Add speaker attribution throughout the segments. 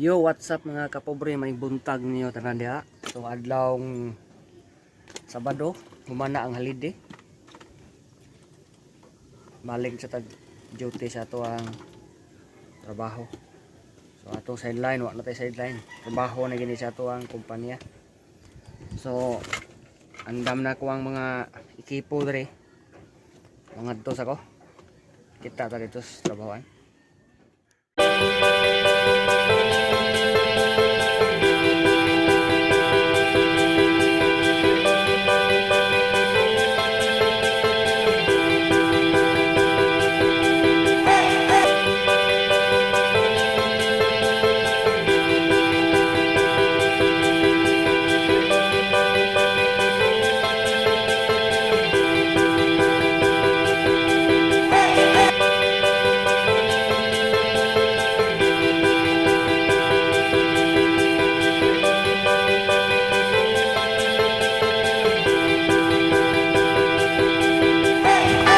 Speaker 1: Yo, what's up, mga kapobre? May buntag niyo tanan diha. So adlawng Sabado, humana ang holiday. Balik sa tag duty sa ato ang trabaho. So atong sideline, wa na tay sideline. Trabaho na gini sa ato ang kumpanya. So andam na ko ang mga ekipo diri. Mga sa ko. Kita ta dito sa trabahoan.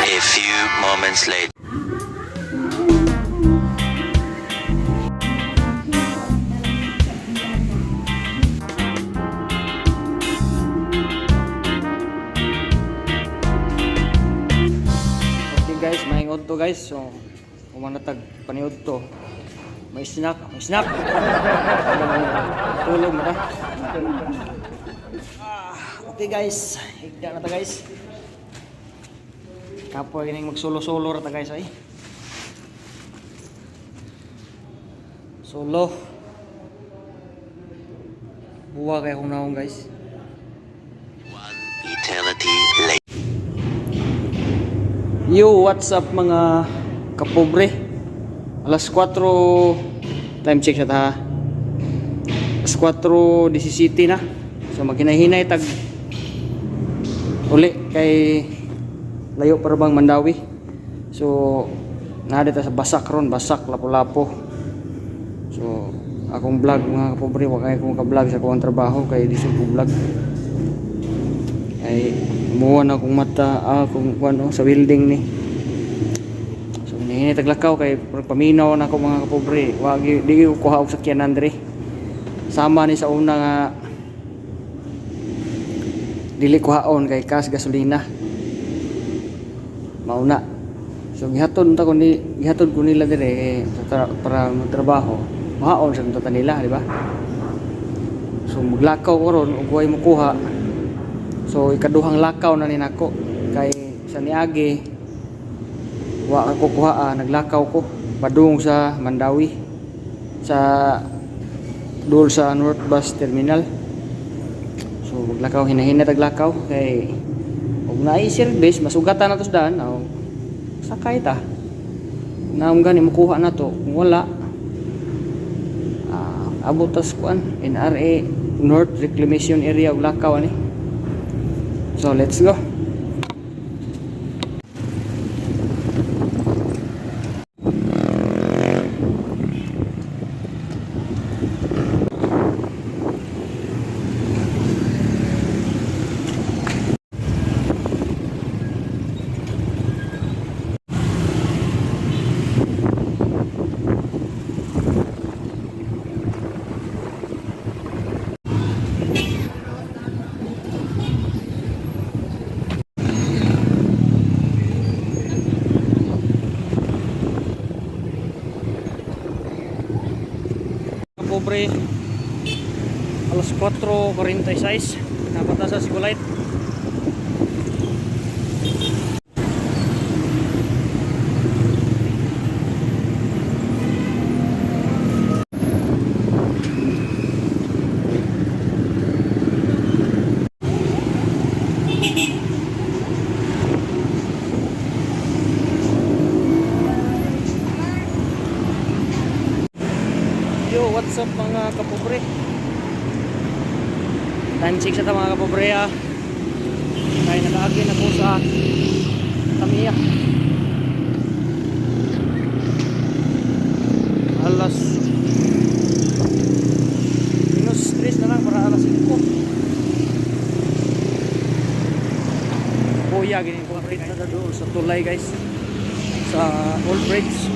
Speaker 2: A few moments later.
Speaker 1: Okay guys, mahingod to, guys. So, kumana tag paniud to. May snack, may snack. Tulog na ta. Ah, okay guys, higda na ta, guys. Kapoy kining magsulo-solo ra ta, guys, ay. Solo. Buwa kay akong naong, guys.
Speaker 2: One eternity later.
Speaker 1: Yo, what's up, mga kapobre? Alas 4, time check sa ta. Alas 4:17 na. So maghinay-hinay tag uli kay layo para bang Mandaue. So naa ta sa Basak ron, Basak, Lapu-Lapu. So akong vlog, mga kapobre, wa kay akong ka-vlog sa akong trabaho kay di ko vlog. Ay muha na akong mata, akong ano sa welding ni. So hinay taglakaw kay pag paminaw na ako, mga kapobre. Wa di ko kuha og sakyanan diri. Sama ni sa una nga dili kuhaon kay kas gasolina. Mauna. So gihatod ta ko ni gihatod ko nila dire eh, sa para magtrabaho. Mahaon sa ta nila, di ba? So maglakaw ko ron ug way mokuha. So ikaduhang lakaw na ni nako kay sa niagi wa ako kuha, naglakaw ko padung sa Mandaue sa dul sa North Bus Terminal. So maglakaw, hinahina taglakaw kay og naay service masugatan na to sa daan, aw sakay ta. Naom gani makuha na to. Kung wala, abot tas kuan NRA, North Reclamation Area, og lakaw ani. So let's go. Pobre, alas 4:46 napata sa Sigulite. Yo, what's up, mga kapobre? Time check sa ta, mga kapobre, ah. Kaya nakaagi na po sa Tamiya. Alas minus 3 na lang para alas 5. Kuya, gini ko na doon sa tulay, guys. Sa old bridge.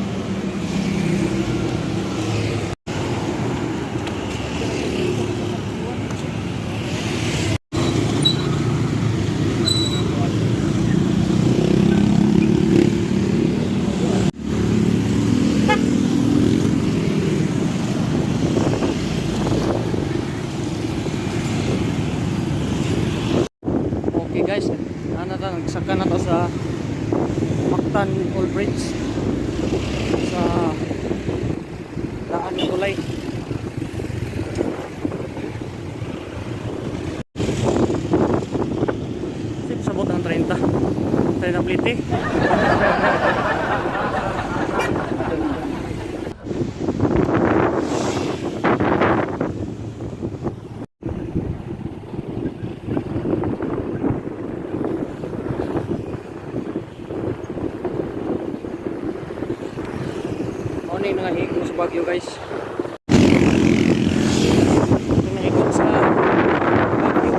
Speaker 1: Tulay. Sip, sabot ang 30. 30 plite. Ano yung nangahigo sa Baguio, guys? Ito nangahigo sa Baguio.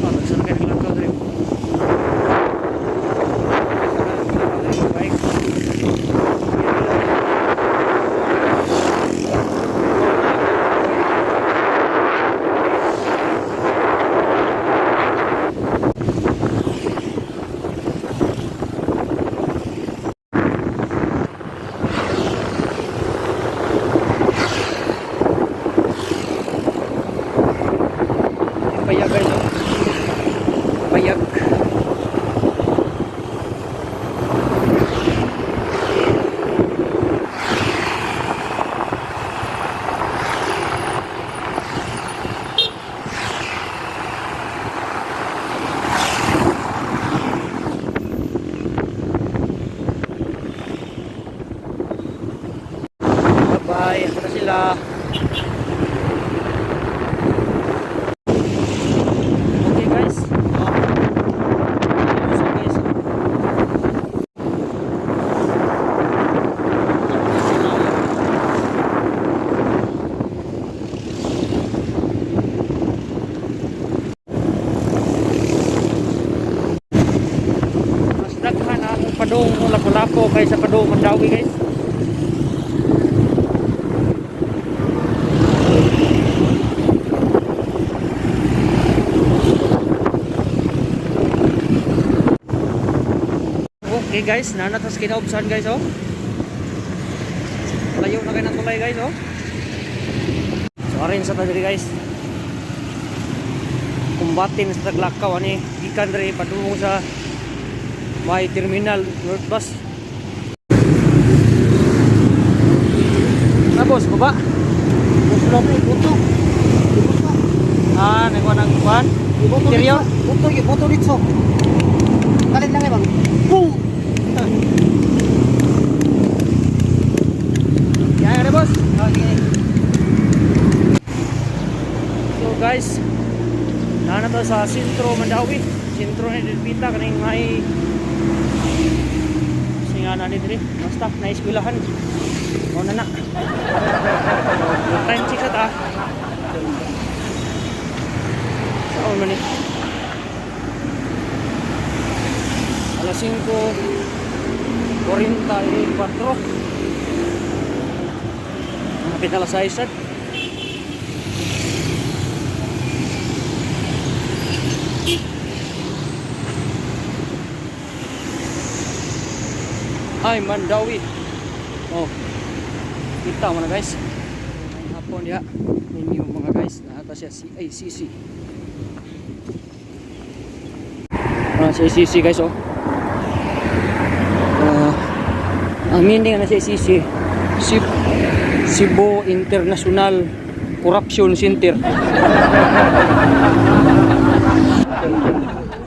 Speaker 1: Oh, saan kayo naglakaw dito? Bike. Payag, guys, oh. Payag. Bye-bye. Ako na sila. Okay, guys. Oh. So guys. Mas daghan ang padung Lapu-Lapu kaysa padung Mandaue, guys. Okay guys, nanatas kinaubsan, guys, oh. Layo na kayo ng tulay, guys, oh. So arin sa tadiri, guys. Kumbatin sa Taglakaw ani gikan diri padung sa may terminal North Bus. Na boss, baba.
Speaker 3: Buto.
Speaker 1: Ah, nagwa ng kuan. Interior.
Speaker 3: Buto, buto dito. Kalit lang eh bang. Boom!
Speaker 1: Yan, boss.
Speaker 3: Oh, sige.
Speaker 1: So guys, naa na to sa Sentro Mandaue. Sentro ni Delpita kaning may singa na ni diri. Basta na eskwelahan. Mao na na. So, time check sa ta. Saan man ni? Alas 5:44. Hapit na alas 6. Ay, Mandaue. Oh. Kita mo na, guys. Ngayong hapon diha ninyo mga guys, naa ta siya CICC. Ah, CICC, guys, oh. Ah, ang meaning na CICC, Cebu International Corruption Center.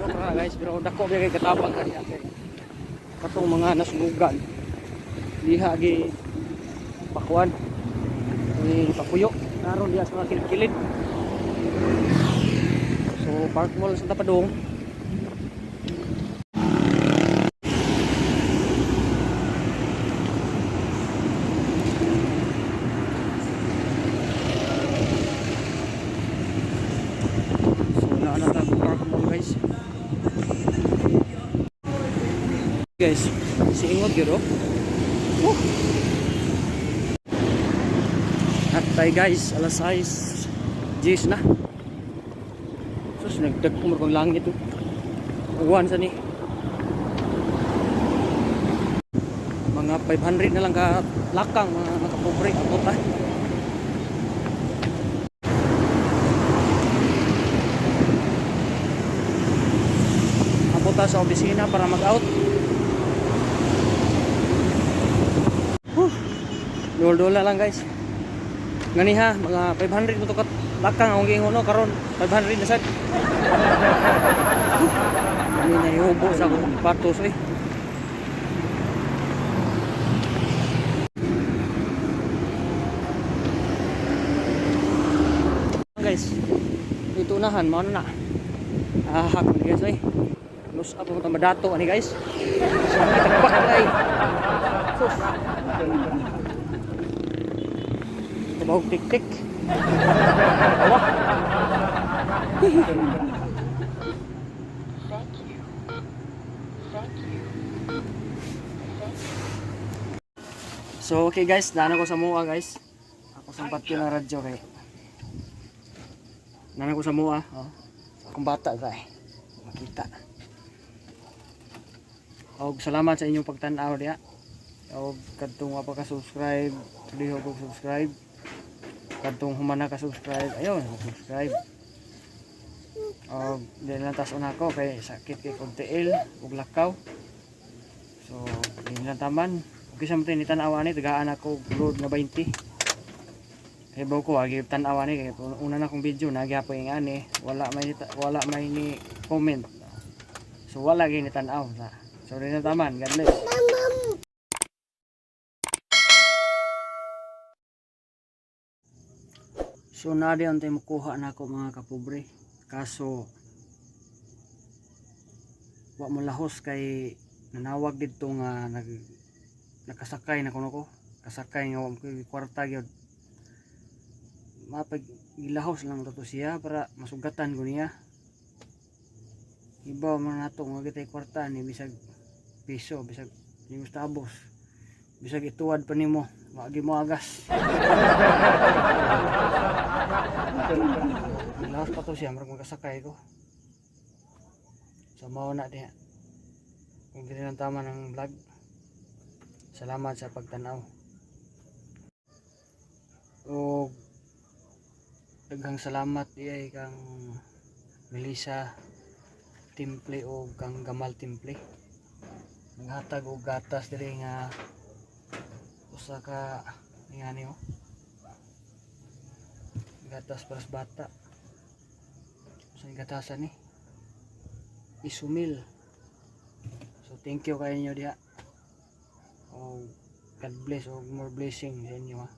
Speaker 1: Joke ra, guys, pero dako ba kay katabang kaniya kay katong mga nasunugan diha gi pakuan ni papuyo naron diha sa mga kilid-kilid. So Park Mall sa Tapadong. So naa na ta sa Park Mall, guys. Guys, siingot gyud, oh. Woo! Hatay guys, alas 6. Gis na. Sus, nagdagko mo langit, oh. Uwan sa ni. Mga 500 na lang ka lakang mga nakapobre abot ah. Abot ta sa opisina para mag-out. Dol-dola lang, guys. Ngani ha, mga 500 mo to kat lakang akong giingon, no, karon 500 na sad. Ngani na ihubo sa akong patos eh. Guys, ito unahan, mao na na. Ah, hakon guys ay. Los up mo madato ani, guys. So, tagpak ay. Sus. Tabahog tik-tik. Awa.
Speaker 4: Thank you. Thank you. Thank you.
Speaker 1: So okay guys, daan ako sa mua, guys. Ako sa patyo ng radyo kay. Daan ako sa mua, oh. Akong bata ba eh. Makita. Og salamat sa inyong pagtan-aw diha. Og kadtong wa pa ka subscribe, tuloy og subscribe. Kadtong humana ka subscribe, ayun, subscribe. Og di lang tas una ko kay sakit kay kog tiil ug lakaw. So, di lang taman. Okay sa mo ni tan-awa ni tagaan ako og load nga 20. Kay baw ko agi tan-awa ni kay una na akong video na gyapon yung ani, wala may ni comment. So wala gyud ni tan-aw sa. So di na taman. God bless. So na di untay makuha na ako, mga kapobre. Kaso wa mo lahos kay nanawag didto nga nakasakay na kuno ko. Kasakay nga wa mo koy kwarta gyud. Mapag gilahos lang to siya para masugatan ko niya. Iba man nato nga kitay kwarta ni bisag piso, bisag limos tabos. Bisag ituwad pa nimo, wa gyud mo agas. Gilahos pa to siya murag makasakay ko. So mao na diha. Kung dili lang tama ng vlog. Salamat sa pagtanaw. Og daghang salamat diay kang Melissa Timple o kang Gamal Timple. Naghatag og gatas diri nga usa ka ngani oh. Gatas para sa bata. Usa ni gatasan ni. Isumil. So thank you kay inyo diha. O God bless o more blessing sa inyo ha.